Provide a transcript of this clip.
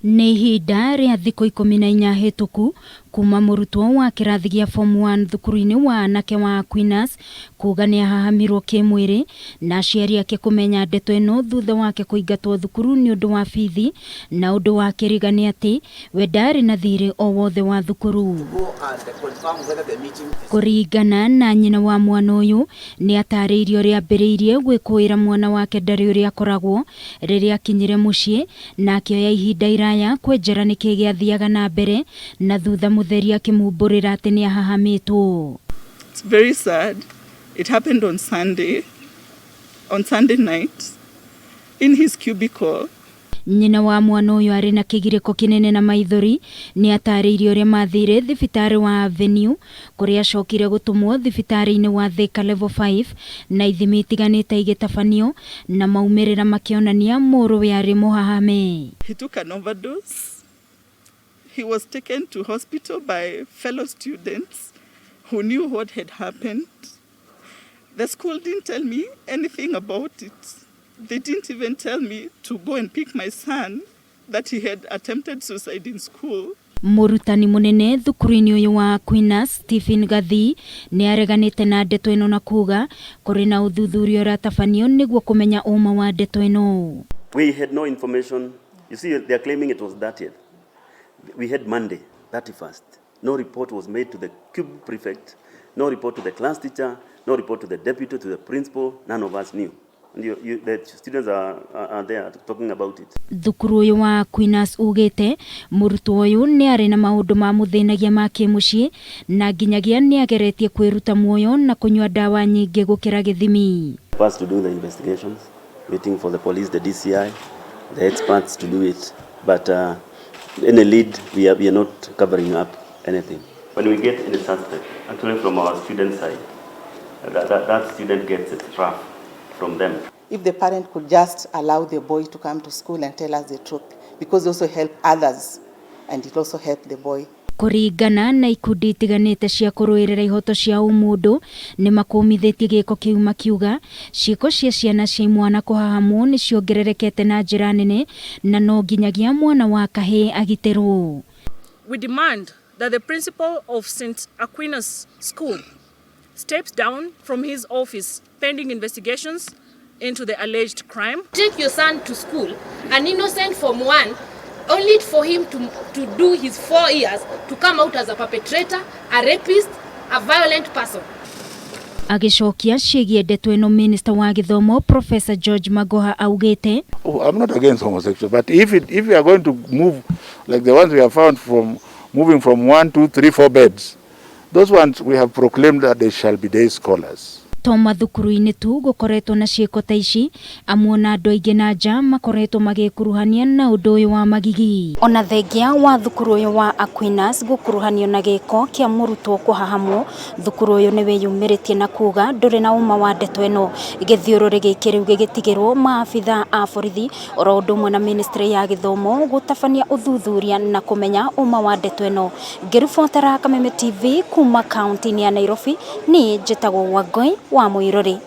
Nĩ ihinda rĩa thikũ 14 hĩtũku kuma mũrutwo wa kĩrathi gĩa form 1 thukuru-inĩ wa anake wa Aquinas kuga nĩ ahahamirwo kĩmwĩrĩ na aciari ake kũmenya ndeto ĩno thutha wake kũingatwo thukuru nĩ ũndũ wa bithi na ũndũ wa kĩriga nĩ atĩ we ndarĩ na thirĩ o wothe wa thukuru. Kũringana na nyina wa mwana ũyũ nĩ atarĩirie ũrĩa ambĩrĩirie gwĩkũĩra mwana wake ndarĩ ũrĩa akoragwo rĩrĩa akinyire mũciĩ na akĩoya ihinda iraya kwenjera nĩkĩ gĩathiaga na mbere na thutha mũtheri akĩmumbũrĩra atĩ nĩ ahahamĩtwo. It's very sad. It happened on Sunday night, in his cubicle. Nyina wa mwana ũyũ arĩ na kĩgirĩko kĩnene na maithori nĩ atarĩirie ũrĩa mathire thibitarĩ wa Avenue kũrĩa acokire gũtũmwo thibitarĩ-inĩ wa Thika Level 5 na ithimi itiganĩte igĩtabanio na maumĩrĩra makĩonania mũrũwe arĩ mũhahame. He took an overdose. He was taken to hospital by fellow students who knew what had happened. The school didn't tell me anything about it. They didn't even tell me to go and pick my son, that he had attempted suicide in school. Mũrutani mũnene thukuru-inĩ ũyũ wa Aquinas Stephen Gathii nĩ areganĩte na ndeto ĩno na kuga kũrĩ na ũthuthuria ũratabanio nĩguo kũmenya ũma wa ndeto ĩno. We had no information. You see, they are claiming it was 30th. We had Monday, 31st. No report was made to the cube prefect, no report to the class teacher, no report to the deputy, to the principal. None of us knew. And the students are there talking about it. Thukuru ũyũ wa Aquinas ugĩte mũrutwo ũyũ nĩ arĩ na maũndũ mamũthĩnagia ma kĩmũciĩ na nginyagia nĩ ageretie kwĩruta muoyo na kũnyua ndawa nyingĩ gũkĩra gĩthimi. First to do the investigations, waiting for the police, the DCI, the experts to do it. But any lead, we are not covering up anything. When we get any suspect, actually from our student side, that student gets it rough from them. If the parent could just allow the boy to come to school and tell us the truth, because it also help others and it also help the boy. Kũringana na ikundi itiganĩte cia kũrũĩrĩra ihoto cia ũmũndũ nĩ makũmithĩtie gĩko kĩu makiuga ciĩko cia ciana cia imwana kũhahamwo nĩ ciongererekete na njĩra nene na no nginyagia mwana wa kahĩĩ agitĩrwo. We demand that the principal of St. Aquinas School steps down from his office pending investigations into the alleged crime. Take your son to school, an innocent Form 1, only for him to do his 4 years to come out as a perpetrator, a rapist, a violent person. Agĩcokia ciĩgiĩ ndeto ĩno, minista wa gĩthomo Professor George Magoha augĩte Oh, I'm not against homosexual, but if we are going to move like the ones we have found from moving from one, two, three, four beds, those ones we have proclaimed that they shall be day scholars. To mathukuru-inĩ tu gũkoretwo na ciĩko ta ici amu ona andũ aingĩ na nja makoretwo magĩkuruhania na ũndũ ũyũ wa magigi. Ona thengia wa thukuru ũyũ wa Aquinas gũkuruhanio na gĩko kĩa mũrutwo kũhahamwo, thukuru ũyũ nĩ wĩyumĩrĩtie na kuga ndũrĩ na ũma wa ndeto ĩno. Gĩthiũrũrĩ gĩkĩ rĩu gĩgĩtigĩrwo maabitha a borithi oro ũndũ ũmwe na ministry ya gĩthomo gũtabania ũthuthuria na kũmenya ũma wa ndeto ĩno. Ngĩribotera Kameme TV kuma kaunti-inĩ ya Nairobi, niĩ njĩtagwo Wangũi wa Mũirũrĩ.